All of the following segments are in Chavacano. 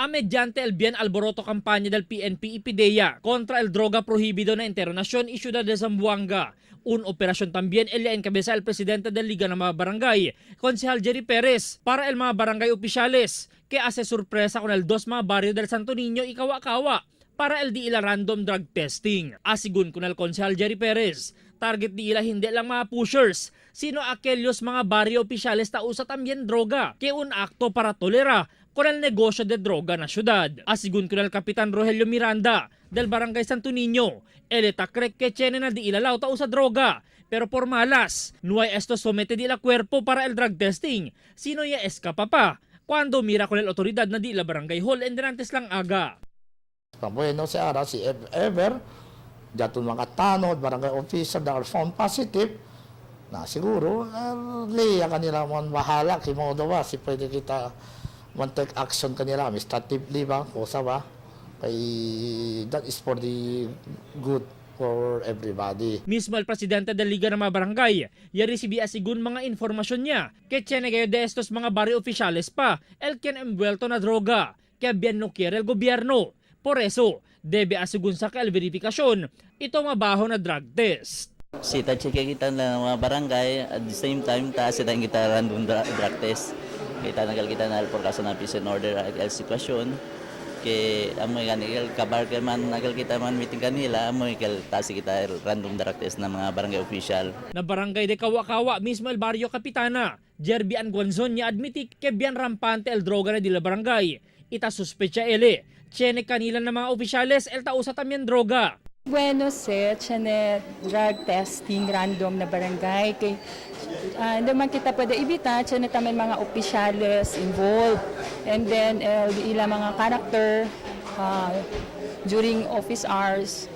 A mediante el bien alboroto campaña del PNP y PIDEA contra el droga prohibido na entero nación y ciudad de Zamboanga. Un operación también el encabeza el presidente del Liga ng mga Barangay, Konsehal Jerry Perez, para el mga barangay opisyales, que hace sorpresa con el dos mga barrio del Santo Niño y Kawa-Kawa para el di ila random drug testing. Asigun con el Konsehal Jerry Perez, target di ila hindi lang mga pushers, sino aquellos mga barrio opisyales ta usa también droga, que un acto para tolera con el negosyo de droga na syudad. Asigun con el Kapitan Rogelio Miranda del Barangay Santo Niño, el eta cree que tiene na di ilalaw ta usa droga, pero por malas, no hay esto somete di la cuerpo para el drug testing, sino ya escapa pa cuando mira con el autoridad na di la barangay hall en antes lang aga. Bueno, si ara, si ever, jaton mga tanod, barangay officer that are found positive, na siguro, liya kanila mon bahala, kimodo ba, si pwede kita mon take action kanila, administratively ba, kusa ba, kay that is for the good for everybody. Mismo el presidente del Liga ng mga Barangay, ya recibi asigun mga informasyon niya que tiene kayo de estos mga barrio oficiales pa, el quien envuelto na droga, que bien no quiere el gobierno. Por eso, debe asigun sa el verificación ito mabaho na drug test. Si check kita na mga barangay at the same time ta si kita random drug test. Kita nagal kita na por kaso na peace and order el sitwasyon kay amoy gani kel kabar kay man nagal kita man meeting kanila amoy kel tasi kita random drug test na mga barangay official. Na barangay de Kawa-Kawa, mismo el barrio Kapitana, Jerby Anguanzon niya admiti que bien rampante el droga na dila barangay. Ita sospecha ele, tiene kanila na mga opisyales el tausa también droga. Bueno, sir, tiene drug testing random na barangay. Kay, hindi man kita pwede ibita, tiene tamen mga opisyales involved. And then, ila mga character during office hours,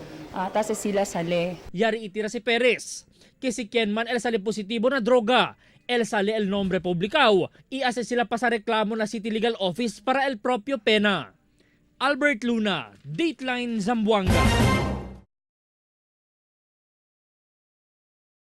tas sila sale. Yari itira si Perez. Kasi quien man el sale positibo na droga, el sale el nombre publicao, y hace sila pa sa reklamo na City Legal Office para el propio pena. Albert Luna, Dateline Zamboanga.